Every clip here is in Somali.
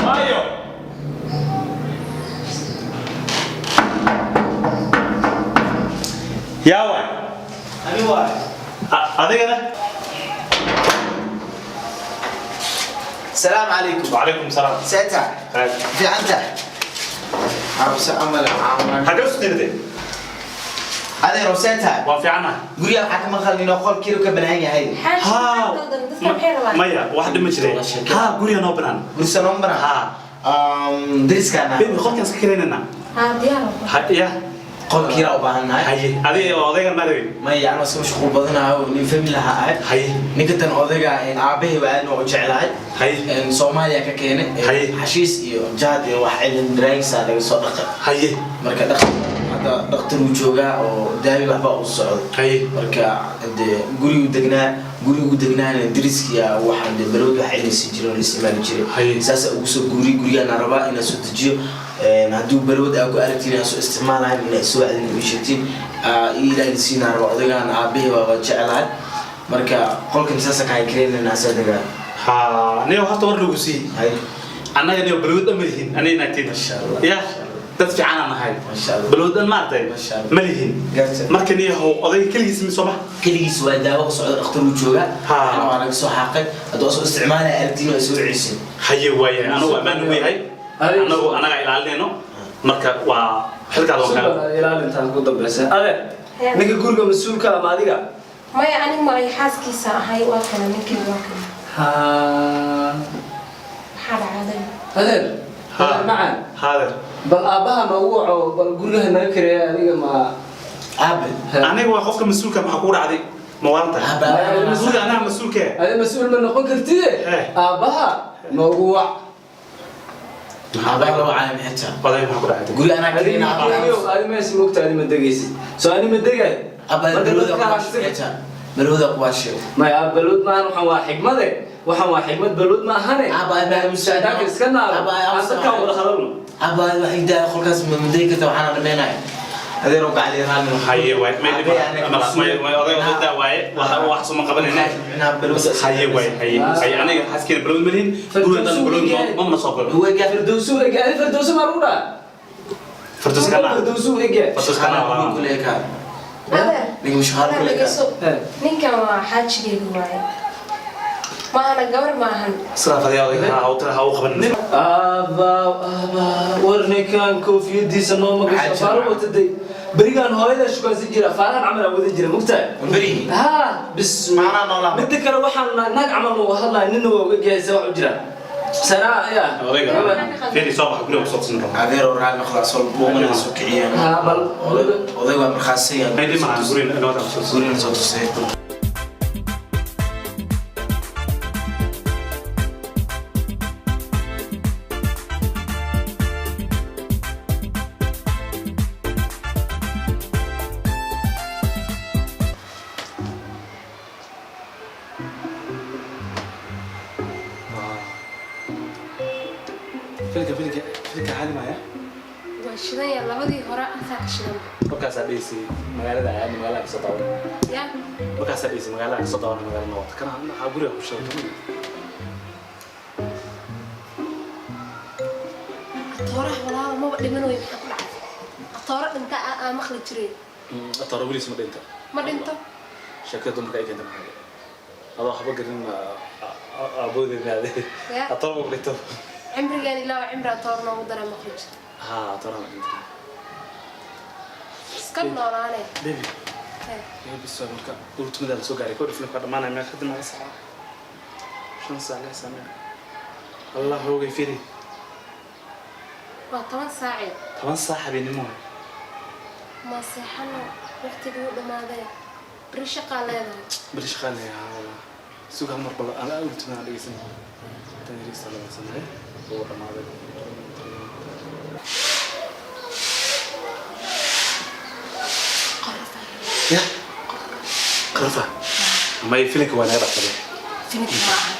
Maayo. Yaa waay. Ani waay. Adigana? السلام عليكم. وعليكم السلام. ساعتها في عنده عروس عمل عمل. Xagee u timide? هذا روساتها. Waa fiicanahay. Guriga waxaa ka maqal inuu qol kiro ka banaan yahay. Haa. Maya, wax dhib ma jireen. Haa, guriga noo banaan. Guriga noo banaan. Haa. Dariskaana. Baby, qolkaan iska keenaynaa. Haa, diyaar. Ha, ya. Qol kira u baahannahay. Haye, adiga oo odaygan ma rabin. Maya, anoo iska mashquul badanayo, nin family lahaa ahay. Haye. Ninka tan odayga aabahay waa aad u jeclahay. Haye. Soomaaliya ka keenay. Haye. Xashiis iyo jaad iyo wax cilin daraagsa laga soo dhaqay. Haye. Marka dhaqan hadda dhakhtar uu joogaa oo daawi waxba u socdo. Haye. Marka dee gurigu degnaa, gurigu degnaana dariskiya waxaan dee balowd wax cilisi jiray oo la isticmaali jiray. Haye. Saasa ugu soo guuriy gurigaana rabaa inaan soo dejiyo. Hadduu balwad aa ku aragtiin inaan soo isticmaalahay, inaa soo wacdin ii sheegtiin, ii ilaalisiinaa rabaa. Odaygaan aabbahay waa jeclahay. Marka qolkan saasa kaa kareynanaa saa degaa. Haa, niyo horta war lagu siiyey. Haye. Annaga niyo balwad dhan ma lihin, aniga naagtayda. Masha Allah. Ya, dad fiican aan nahay. Masha Allah. Balwad dhan maaragtay Masha Allah. ma lihin. Garta. Marka niyo odayga keligiis mi soo bax. Keligiis waa daawo u socdo, dhakhtar uu joogaa. Ha. Waxna waa laga soo xaaqay. Hadduu asoo isticmaalaya aragtiin waa soo celisin. Haye waaye, anagu ammaan ugu yahay. Anagu anaga ilaalinayno. Marka waa xilkaada waan kaaga. Sugan ilaalintaan ku dambaysa. Adeer, ninka guriga mas-uulka ama adiga? Maya, anigu ma ay xaaskiisa ahay, waa kana ninkeyga, waa kana. Haa. Maxaa dhacday? Adeer, Ha. adeer macaan. Haadeer. Bal aabbaha noogu waco, bal gurigaha naga kareeya adiga ma. Aabe. Aniga waa qofka mas-uulka, maxaa kugu dhacday? Ma waalan tahay? Aabe. Guriga anaga mas-uulka. Adiga mas-uul ma noqon kartide. Hee. Aabbaha noogu wac. Aabaha loo caayay xitaa. Odayga maxaa ku dhacday? Guriga anaa Adiga kareynaa. adi meesha moogta, adi ma degaysid. Soo ani ma degayo. Aabe, Marka balwada dadka kuwaa hantida- xitaa. Balwada kuwaa sheego. Maya, aab, balwad maahan, waxaan waa xigmade. Waxaan waa xigmad, balwad ma ahane. Aabe, ma aaminsan. Shaydaanka iska naaro. Aabe, Aan dadkaan wada hadalno. Aabe, waxay daa qolkaas ma muday kartaa, waxaana dhameenaya. Adeer oo gacali raalli noqo. Haye waaye, may dhib Aabe, anaga ma mas-uul. may may odayga oday waaye, waxa wax soo ma qabanayna. Micnaha balwada. Haye waaye, haye. Haye, aniga xaaskeyga balwad ma lihin. Guriga dhan balwad ma mana soo galo. Weega. Firdawsu ege, adi Firdawsu maa lagu dhaha? Firdaws kana. Firdawsu ege. Firdaws kana waa. Ku leeyahay. Adeer. Ninka mushahar ku Adeer, leeyahay. dhegeyso. Hee. Ninkan waa xaajigeyga waaye. Maahana gabar maahan. Sidaa fadhiya odayga, ha u tira, ha u qabanin. Aabba, aabba, war ninkan koofiyadiisa nooma gasho. Maxaa jira? Faaro wataday. Berigaan hooyada shukaansan jira, faarahan camal aan wadan jira, mogtahay? Berigi. Haa, bis. Maanaa noolaa. Midda kale waxaan naag camal uga hadlaya, nina waa uga gehaysa wax u jira. Sanaa, ya. Odayga, fiiri soo baxa guriga ku soo tusin rabo. Adeer oo raalli noqda, asoo buumana soo kiciyaan. Haa, bal. Oday waa markhaasiyan. May dhib malahan, guriga nabad aan ku soo tusin. Gurigana soo tusay. Filka filka filka xali maaya. Waa shidan yahay, labadii hore asaa ka shidan. Markaasaa dhihisay magaalada aad magaalada kasoo daawan. Ya. Markaasaa dhihisay magaalada kasoo daawan, magaalada wata. Kana waxaa guriga ku shidan. Atooraha walaalo maba dhiman way, maxaa ku dhacay? Atooro dhinta aa maqli jiray. Atooro weliis ma dhinta. Ma dhinto? Sheekada dumarka ay keenta maxaa? Adoo waxba garin aaboodeenaade. Ya. Atooro ma dhinto. Cimrigaan ilaa waa cimri atooro noogu dara maqli jiray. Haa, atooro ma dhinto. Iska noolaane. Baby. Hee. Baby, soo marka ultimada la soo gaaray koo filmka dhamaanaya meel kadib naga saaca. 5 saac, 6 saac meel. Allah hoogay fiiri. Waa 10 saaci. 10 saac habeenimo. Ma seexano, waqtigii wuu dhamaaday. Beri shaqaa leedahay. Beri shaqaa leeyahay, haa wallah. Suga hal mar bal aan ultimada aan dhegeysan. Tan yariista la sanay. Wuu dhamaaday. Qorafa. Ya. Qarafa. May filinka waa naga dhaqsaday. Filinka ma aha.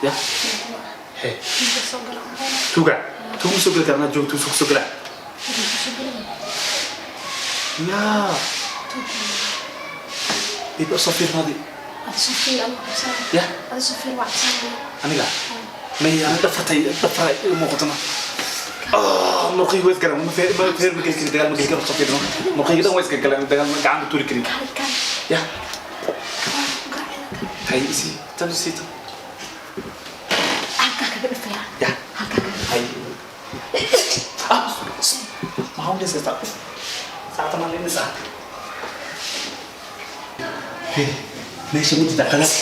Ya. Filinka ma aha. Hee. Tuuga soo gala umaleynaa. Tuuga. Tuuga soo gala karnaa joog tuuga soo gala. Tuuga soo gala. Ya. Bibi soo fiirnaadi. Adi soo fiir, ama cabsanaya. Ya. Adi soo fiir, waa cabsanaya. Aniga may ana dhafartay, dhafara i muuqatana. Murqayga way isgaleen, ma feer ma feer ma geli karin, dagaal ma geli karo. Soo fiirno, murqayga dhan way iska galeen, dagaal ma gacanta tuuri karin. Kaali, kaali. Ya. Garaacida kaali. Hay, isi tan, isi tan. Halkaa kaga dhifaya. Ya. Halkaa kaga. Hay, ah, maxaa u dhisaysaa saacada maa linaysaa? Meesha ma jirtaa qadaad?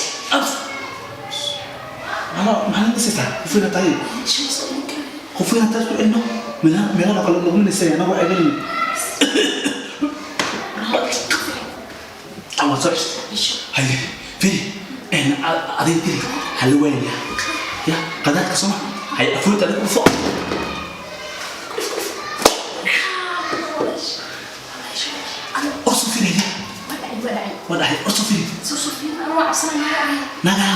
Maxaa la dhisaysaa? Qofina tahay. Meesha ma soo celin karayo. Qofina taas ku celino, meelaha meelaha kale laguma nisay, anagu ceelin ama soo Meesha. Haye, firi en adiga firi hala waynaya ya qadaadka soma. Haye, afurinta adiga ufo. Orso firaya. Ma dhacin, ma dhacin. Waa dhaxay, orso firi. Soo fiir, ana waa cabsanaya. Naga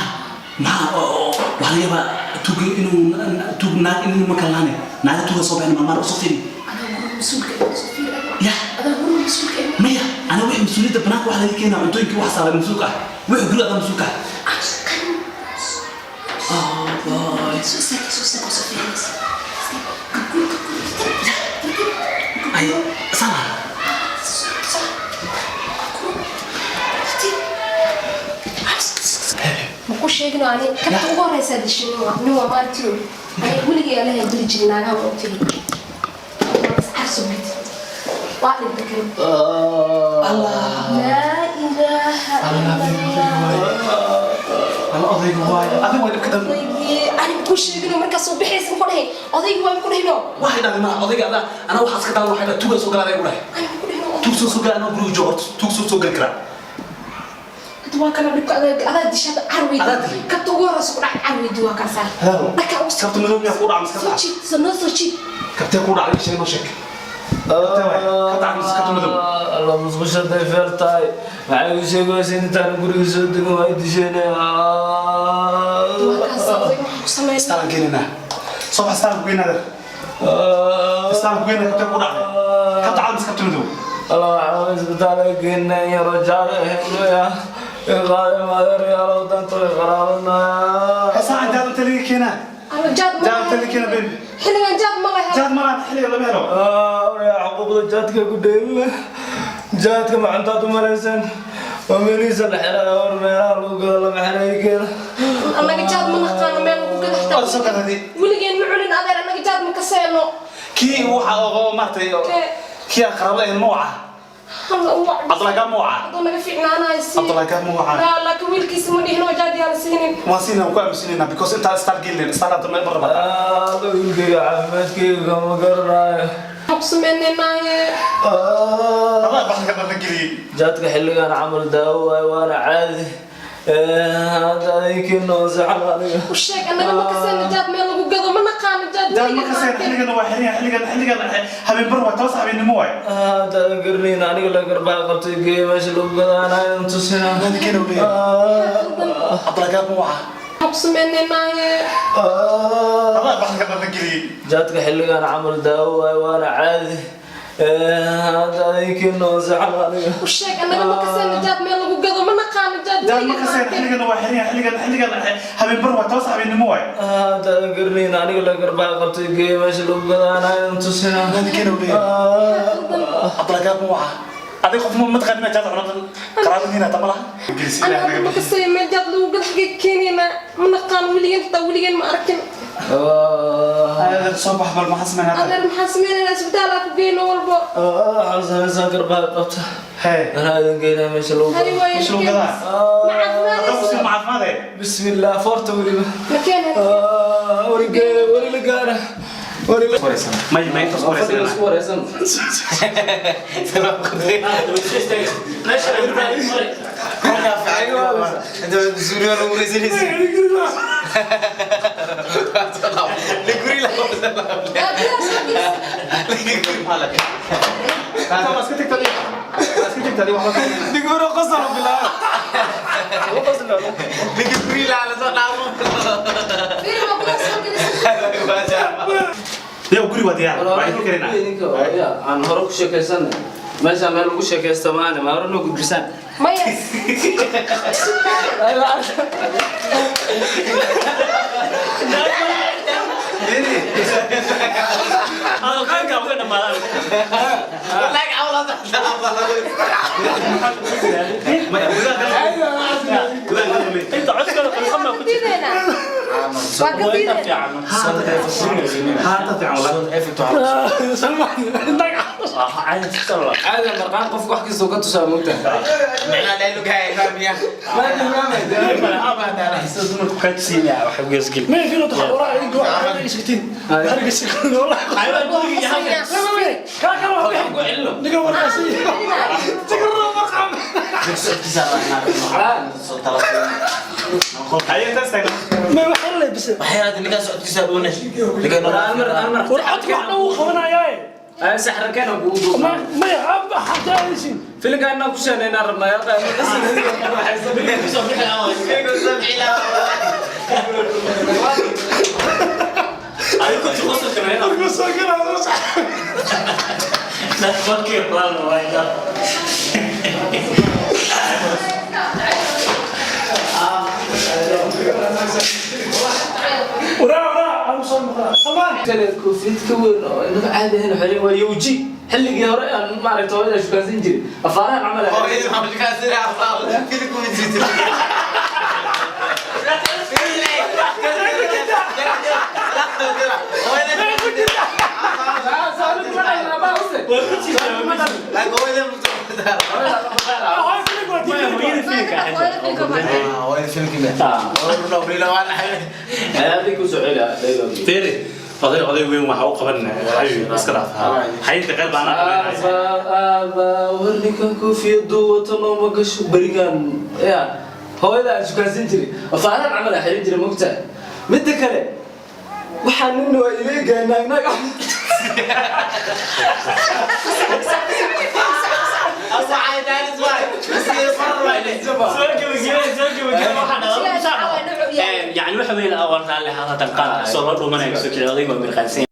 maxaa waxaa laga yaabaa tuug inuu tuug naag inuu ma kalaane, naaga tuuga soo baxin maalmaan. Orso firi. Adaa guriga mas-uulka ah, soo fiir adiga. Ya. Adaa guriga mas-uulka ah. Maya, ana wixii mas-uuliyadda banaanka waxaa laga keenaa, cuntooyinkii wax saaray mas-uulka ah, wixii guriga adaa mas-uulka ah. Oh boy. Soo istaag, soo istaag, oo soo fiirinaysa. Istaag. Gurgur, gurgur. Tartiib, tartiib. Ay sana. Soo. Gurgur. Tartiib. Ma ku sheegino ani kabta ugu horeysaa dishay nin waa nin waa maartino ani weligay alahay dili jirin naagaha, ma ogtihi carso gid waa dhinta kan. Laa ilaaha illa Allah. Alla, odayga waay, adiga waa dhibka dhan. Odaygii ani ku sheegino markaas soo bixaysa ma ku dhahay odaygii waa ma ku dhahino. Waxay dhahday ma odayga adaa, anaa waxaas ka daawan, waxay dhahay tuugaa soo galaa, igu dhahay. Ani ma ku dhahino. Tuug soo gala, anaa guriga joogo, horta tuug soo gali karaa. Hadda waa kana dhibka adaa, adaa dishay hadda carweydi. Adaa dilay. Kabta ugu horeysa ku dhacay carweydi waa kaasaa. Hadaado. Dhaka ugu Kabta madow miyaa ku dhacay mise soo kabta cad? jiid, soo noo soo jiid. Kabtee ku dhacday? Sheeg, noo sheeg, kabtee waay, kabta cad mise kabta madow? Alla, musqusha haday feer tahay, maxay u sheegaysa intaan guriga soo degin? Waa disheen. Waa kaasaa odayga, waxaan ku sameynaa. Istaalan keenaynaa, soo bax, istaalan ku geynaa, istaalan ku geynaa. Kabtee ku dhacday, kabta cad mise kabta madow? Alla, waxaan isbitaalka geynay yaroo jaar ahayn qaaday maadeeryaalow, danta way qaraabanaya. Heesaa jaad inta laga keenaa. Ano jaad ma Jaad inta laga keenaa, baby. Xilligan jaad ma laha. Jaad malahan, xilliga lama helo. Xuquuqda jaadka ku dheelina, jaadka macantaad u malayseen waa meelihiisa la xiraya, war meelaha lagu gado lama xirayo, keena. Annaga jaad ma naqaano meel lagu gado Waa soo xitaa. gadadi. Weligeen ma cunin adeer, annaga jaad ma kaseeno. Kii waxa oo maartay Kee? Kii aan qaraabada ahayn ma waca? Alla u wac. Cabdullahi gaa ma waca? Hadduu naga fiicnaanayo si. Cabdullahi gaa ma waca? Laa, laakiin wiilkiisa ma dhihin oo jaad yaa la siinin. Waan siinaa, ku aamusinaynaa, because intaa istaal gelin, istaal hadda ma rabaa. Wiilkayga caafimaadkayga kama garanayo. Maxaan ku sameynaynaaye? Adaa baxka dhan geliyey. Jaadka xilligan camal daawo waayo, waana caadi. Hadda adinkiina saxan aniga. U sheeg, annaga ma kaseeno jaad meel lagu gado, ma naqaano jaad. Jaad ma weligeen kaseen. arkin. Xilligan waa xilligan xilligan xilligan habeen bar waa 10 habeennimo waay. Hadda adan garanayn, aniga la garbaa qabtay, geeya meesha lagu gadaanayo tusina. Adinkeena u leeyahay. Cabdullahi gaa ma waca? Maxaan ku sameynaynaaye? Adaa baxka dhan geliyey. Jaadka xilligan camal daawo waayo, waana caadi. Hadda adinkiina saxan aniga. U sheeg, annaga ma kaseeno jaad meel lagu gado, ma naqaano jaad. Jaad ma weligeen kaseen. arkin. Xilligan waa xilligan xilligan xilligan habeen bar waa 10 habeennimo waay. Hadda adan garanayn, aniga la garbaa qabtay, geeya meesha lagu gadaanayo tusina. Adinkeena u leeyahay. Cabdullahi gaa ma waca? Adiga qof ma taqaanin jaad cuno, qaraabadiina ta malaha. Annaga hadda ma kaseeyo meel jaad lagu gado, xagee keenaynaa? Ma naqaano weligeen, xitaa weligeen ma arkin. Adeer, soo bax, bal maxaa sameynaa? Adeer, maxaan sameynaynaa? Isbitaal aa ku geyno walbo. Waxaan samaysaa, garbaa qabta. Hee. Anaa idin geynaa meesha lagu Hay gado. waaye. Meesha lagu gadaa? Ma Hadda ku sii caafimaadaysa? caafimaade. Bismillah, foorta weliba. Ma keenan? Warige wari la gaara wari la May may intaas fadhiga wareysan. Isku wareysan. Inta suuriya lagu wareysanaysa. Liguri la. Iska tagtaa, iska tagtaa waxba. Diguro qosol bilaabo. Liguri la la soo dhaafo. Fiiri, waa gudaha soo gelisay. Yow, guri waa diyaar, waa idin karinaa. Aan hore ku sheekaysanay, meesha meel lagu sheekaysta maane, ma hore noo gudbisaan. Maya. Hadalkaanka uga dhamaadaan. Inta codkooda qalqan baa ku jirta. Diideena. Waa ka Waa inta diideena. fiican. Haata fiican wallahi. Salmaan Ah, caadi si kale waa. caadi marqaan qofka wax kastoo ka tusaa moogtahay. Sida dumarku kaa tusiinaya, wax uga isgeli. ما في نطق وراء يقول سكتين هرق سكتين والله كان كان واحد نقول ورقاسي تقرر مرقم. Haye, intaas taagna. ما وحنا بس ورعتك واحدة وخونا ياي. Saxrakeena kugu duubnaa. ما ما يعب حتى شيء. Filinka inaan ku sheenaynaa rabnaa yaa qaa. Adiga ku tuqaso kameena. That's fucking run right now. وراء وراء أنا صلمان صلمان. Kale koofiyad ka weyn oo inaga caadi ahayn xilli waa yowji. Xilligii hore aan maaragtay hooyada shukaansan jiray. Afaarahan camal ahayd. هاي فيلم Maya, hooyada filimka ahayd. Adiga ku soo celi dialogue. Fiiri, oday oday weyn waxa u qaban xayu iska dhaaf. Xayinta qayb baan aqoonay. Aaba war ninkan koofiyadu wato nooma gasho berigan ya hooyada aan shukaansan jiray afaarahan camal aan xirin jiray mogtahay. Midda kale waxaa nin waa ileegaa naagnaag. Soo gabagabee, soo gabagabee, waxaa dhacday. Sidaas waxaa waa nuuc yahay. Yani waxa weyn awal raalli ahaada danqaanka soo loo dhumanayo soo kiciyay odayga waa mirqaansan.